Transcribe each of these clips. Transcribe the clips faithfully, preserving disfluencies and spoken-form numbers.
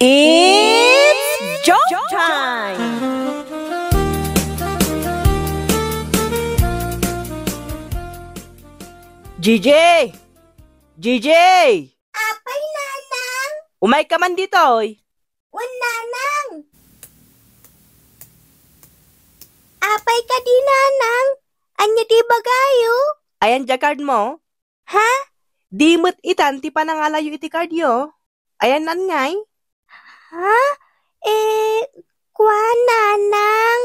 It's joke time! J J! J J! Apay, Nanang? Umayka man ditoy. Wen, Nanang. Apay kadi, Nanang? Ania ti ibagayo? Ayan diay cardmo? Ha? Di met itan ti panangalayo iti cardyo. Ayanna ngay? Ha? Eh, kua, Nanang.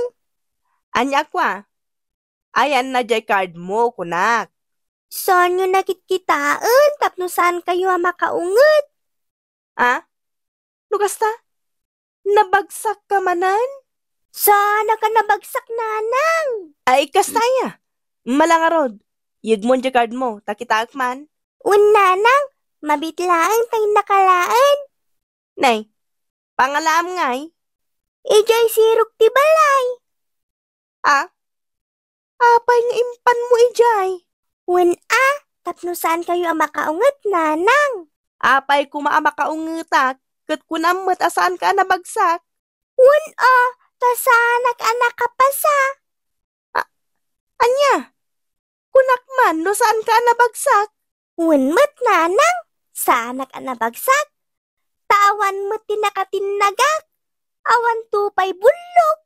Ania a kua? Ayanna diay cardmo, kunak. Saanyo nakitkitaen tapno saankayo a makaunget? Ah? No kasta? Nabagsakka manen? Saanak a nabagsak, Nanang. Ay, kasta aya. Mala ngarud, yegmon diay cardmo, ta kitaek man. Wen, Nanang, mabiit laeng ta innaka laeng. Nay, pangalaam ngay? Idiay sirok ti balay. Ah? Apay nga impanmo idiay? Wen a, tapno saankayo a makaunget, Nanang. Apay koma a makaungetak, ket kunam met a saanka a nabagsak? Wen a, ta saanak a nakapasa. A-, ania? Kunak man no saanka a nabagsak? Wen met, Nanang, saanak a nabagsak. Ta awan met ti nakatinnagak. Awanto pay bullog.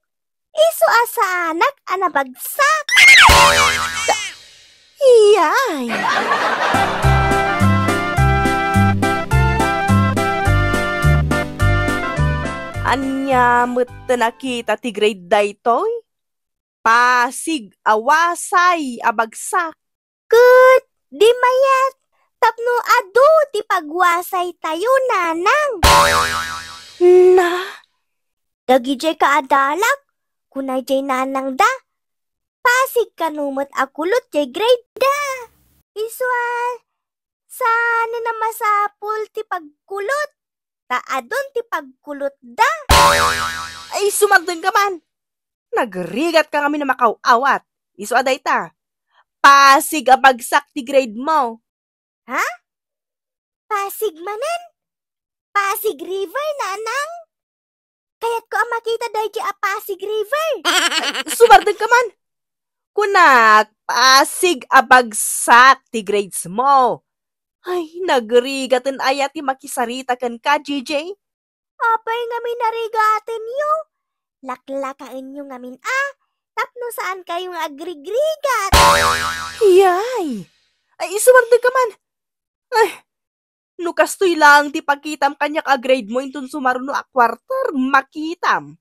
Isu a saanak a nabagsak. Iyay! Ania met ti nakita ti grade daytoy? Pasig a wasay a bagsak. Ket di mayat tapno adu ti pagwasaytayo, Nanang. Na? Dagidiay kaadalak, kuna diay nanangda. Pasig kano met a kulot diay grade da. Isu a, saan a masapul ti pagkulot, ta adun ti pagkulotda. Ay, sumardengka man. Nagrigatka ngamin a makaw-awat. Isu a dayta. Pasig a bagsak ti grade mo. Ha? Pasig manen? Pasig River, Nanang? Kayatko a makita daydiay a Pasig River. Ay, sumardengka man. Kunak, Pasig a bagsak ti grades mo. Ay, nagrigaten aya ti makisarita kenka, J J? Apay ngamin a rigatenyo? Laklakaenyo ngamin a, tapno saankayo nga agrigrigat. Yay! Ay, sumardengka man. Ay, no kastoy laeng ti pakitam kaniak a grade mo inton sumaruno a quarter, makitam.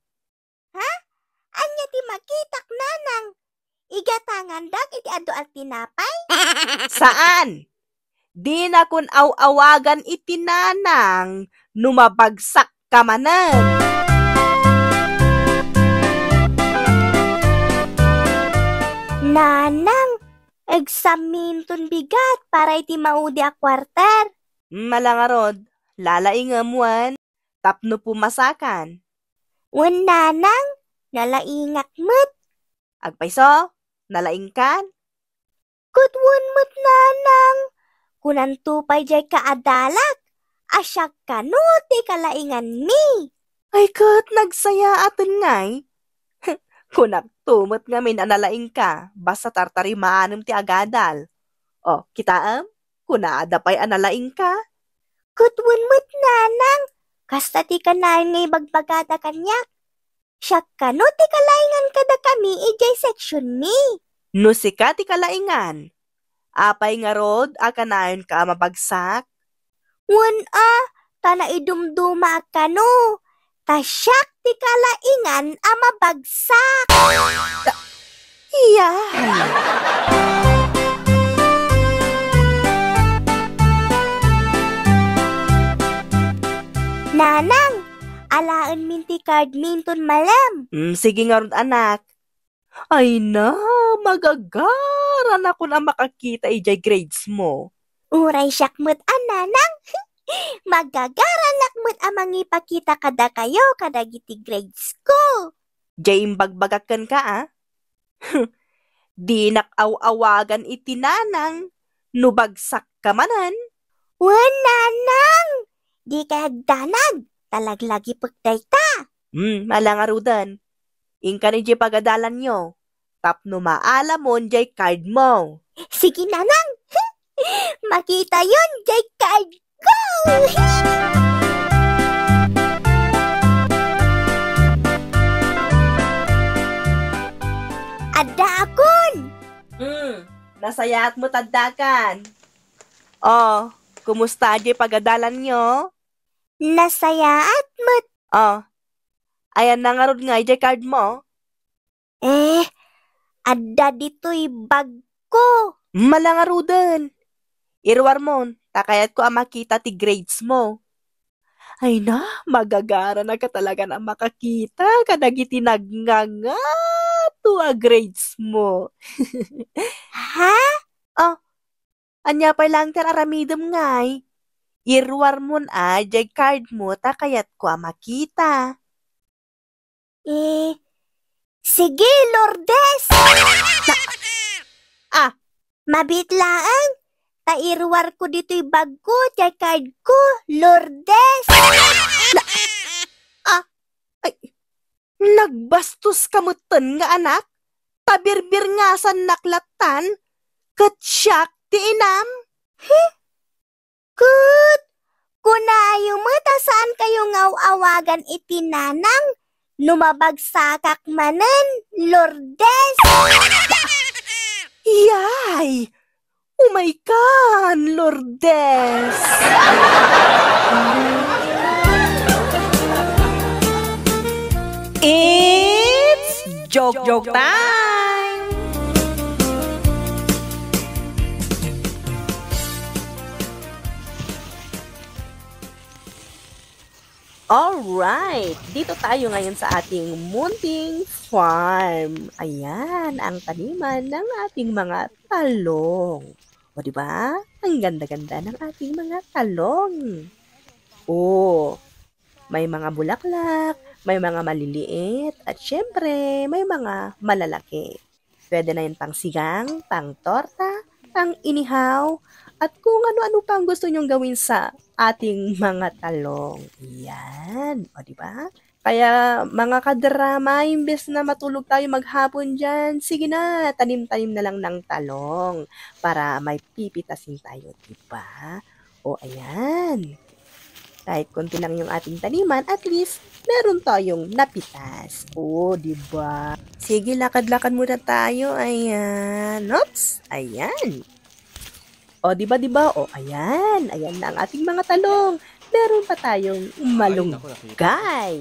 Ha? Ania ti makitak, Nanang? Igatangandak iti adu a tinapay? Saan. Dinakon aw-awagan iti nanang no mabagsak ka manen. Nanang, exam mi inton bigat para iti maudi a quarter. Mala ngarud, lalaingem wen tapno pumasakan. Wen, Nanang, nalaingak met. Agpayso, nalaingkan? Ket wen met, Nanang, kunanto pay diay kaadalak a siak kano ti kalainganmi. Ay, ket nagsayaaten ngay. Kunakto met ngamin a nalaingka, basta tartarimanem ti agadal. O, kitaem, kunada pay a nalaingka. Ket wen met, Nanang, kasta ti kanayon nga ibagbagada kaniak. Siak kano ti kalaingan kadakami idiay seksionmi. No sika ti kalaingan, apay ngarud a kanayonka a mabagsak? Wen a, ta naidumdumaak kano, ta siak ti kalaingan a mabagsak. Iyahay! Nanang, alaenmin ti cardmi inton malem. Mm, sige ngarud, anak. Ay na, magagaranakon a makakita idiay grades mo. Uray siak met a, Nanang. Magagaranak met a mangipakita kadakayo kadagiti grades ko. Diay imbagbagak kenka, a? Dinak aw-awagan iti nanang no bagsak ka manen. Wen, Nanang, dikay agdanag. ta laglagipek dayta. Hmm, ala ngaruden. Inka ni jay pagadalanyo. Tapno maalamon jay card mo. Sige, nanang. Makitayon jay card ko. Addaakon. Hmm, nasayaat met addakan. Oh, kumusta jay pagadalanyo? Nasayaat met. Oh, ayanna ngarud nga idiay card mo? Eh, adda ditoy bag ko. Ala ngaruden. Iruarmon, ta kayatko a makita ti grades mo. Ay na, magagaranaka talaga a makakita kadagiti nagngangato a grades mo. Ha? Oh, ania pay laeng ti ar-aramidem ngay? Iruarmon a, jay card mo ta kayatko a makita. Eh, sige, Lourdes! Ah! Mabiit laeng, ta iruarko ditoy bag ko, jay card ko, Lourdes! Ah! Ay, nagbastoska metten nga anak, ta birbirngasannak lattan, ket siak ti inam. He? Ket, kunayo met a saankayo nga aw-awagan iti nanang no mabagsakak manen, Lourdes. Yay! Umaykan, Lourdes! It's joke, joke time! Alright, dito tayo ngayon sa ating munting farm. Ayan, ang taniman ng ating mga talong. O, di ba? Ang ganda-ganda ng ating mga talong. O, may mga bulaklak, may mga maliliit, at syempre, may mga malalaki. Pwede na yan pang sigang, pang torta, pang inihaw, at kung ano-ano pa ang gusto nyong gawin sa ating mga talong. Yan. O, di ba? Kaya, mga kadrama, imbes na matulog tayo maghapon dyan, sige na, tanim-tanim na lang ng talong para may pipitasin tayo, di ba? O, ayan. Kahit konti lang yung ating taniman, at least, meron tayong napitas. O, di ba? Sige, lakad-lakad muna tayo. Ayan. Oops. Ayan. O, di ba, di ba? O, ayan. Ayan na ang ating mga talong. Meron pa tayong malunggay.